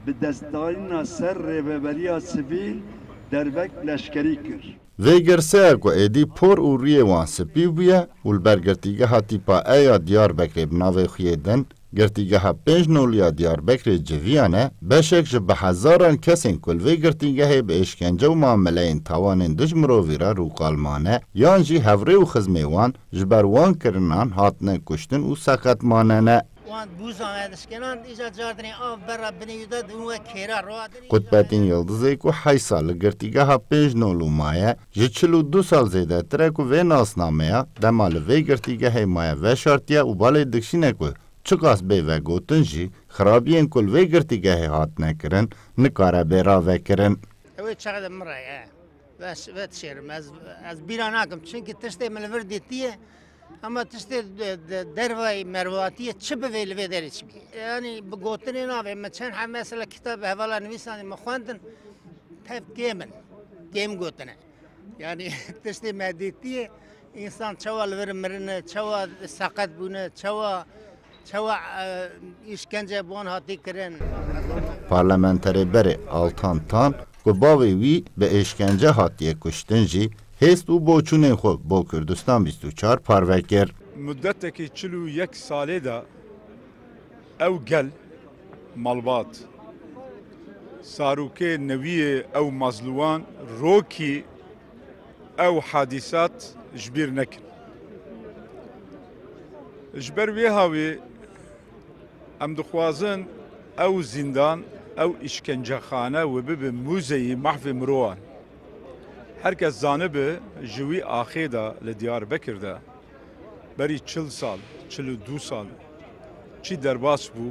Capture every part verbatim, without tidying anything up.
Bi destdayîna ser rêveberiya sivîl derbek leşkerî kir. Vê girseya ku êdî por û rûyê wan spî bûye û li ber girtîgeha tîpa E ya Diyarbekirê bi navê xwe yê din, Girtîgeha Pênc Nolû ya Diyarbekirê civiyane, beşek ji bi hezaran kesên ku li vê girtîgehê bi êşkence û muameleyên tawanên dij mirovî re rûkal mane, yan jî hevrê û xizmê wan ji ber wan kirinan hatine kuştin û seqet manene. Wan bûza me dişkênan, îca cardinê av berra binê wî de dibin we kêra roa dinê. Qutbetîn Yildizê ku heysa li girtîgeha Pênc Nolû maye, ji çil û du sal zêdetir e ku vê nasnameya dema li vê girtîgehê maye veşartiye û balê dikşîne ku çiqas bê vegotin jî xirabiyên ku li vê girtîgehê hatine kirin nikare bê ravekirin. Ew ê çaxê de min re ye. Ves-, vedişêrim. Ez, ez bîra nakim. Çimkî tiştê min li vir dîtiye. Ama tiştê de, de, dervayî mervatiyê çi bivê li vê derê çi bî. Yanî bi gotinê navê min çend heb mesela kitab hevala nivîsandî min xwendin. Tev kêm in. Kêm gotine. Yanî tiştê me dîtiye. Însan çawa li vir mirine, çawa seqet bûne, çawa Çawa e, îşkence bi wan hatî kirin? Parlamenterê berê Altan Tan ku bavê wî bi êşkence hatiye kuştin jî hêst û boçûnên xwe bo Kurdistan bîst û çar parve kir. Mudetekî çil û yek salê de ew gel, malbat, zarokê newiyê ew mazlûwan rokî ew hadîsat ji bîr nekin. Ji ber wê hawî em dixwazin ew zîndan, ew îşkencexane we bibe muzeyî mahvê mirovan. Her kes zanibe ji wî axê de li Diyarbekir de berî çil sal, çil û du sal çi derbas bû.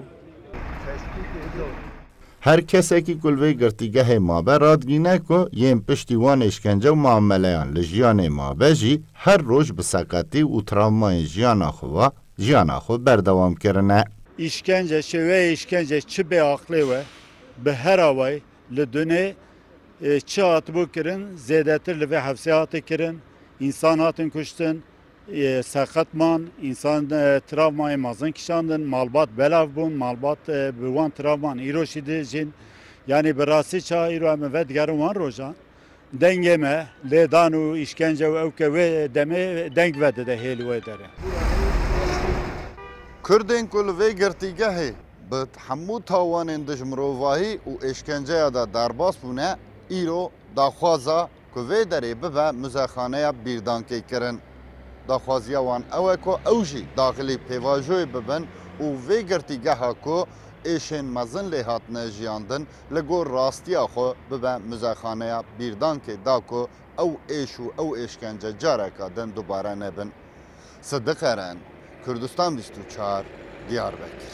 Her kesekî ku li vê girtîgehê mabe radgîne ku yên piştî wan êşkence û muameleyan li jiyanê mabe jî her roj bi seqetî û travmayên jiyana xwe ve jiyana xwe berdewam kirine. Îşkence, şêweyê îşkence çi bê aqlê we, bi her awayî li dunê e, çi hatibû kirin, zêdetir li vê hefsê hate kirin, însan hatin kuştin, e, seqet man, însan e, travmayê mezin kişandin, malbat belav bûn, malbat e, bi wan travman îro jî dijîn. Yanî bi rastî çawa îro em vedigerin wan rojan, dengê me, lêdan û îşkence û ewke wê demê deng vedide hê li wê derê. Kurdên ku li vê girtîgehê bi hemû tawanên dijmirovahî û êşkenceya de derbas bûne, îro daxwaza ku vê derê bibe muzexaneya bîrdankê kirin. Daxwaziya wan ew e ku ew jî daxilî pêvajoyê bibin û vê girtîgeha ku êşên mezin lê hatine jiyandin, li gor rastiya xwe bibe muzexaneya bîrdankê da ku ew êş û ew êşkence careke din dubare nebin. Sidiq Eren, Kurdistan bîst û çar, Diyarbekir.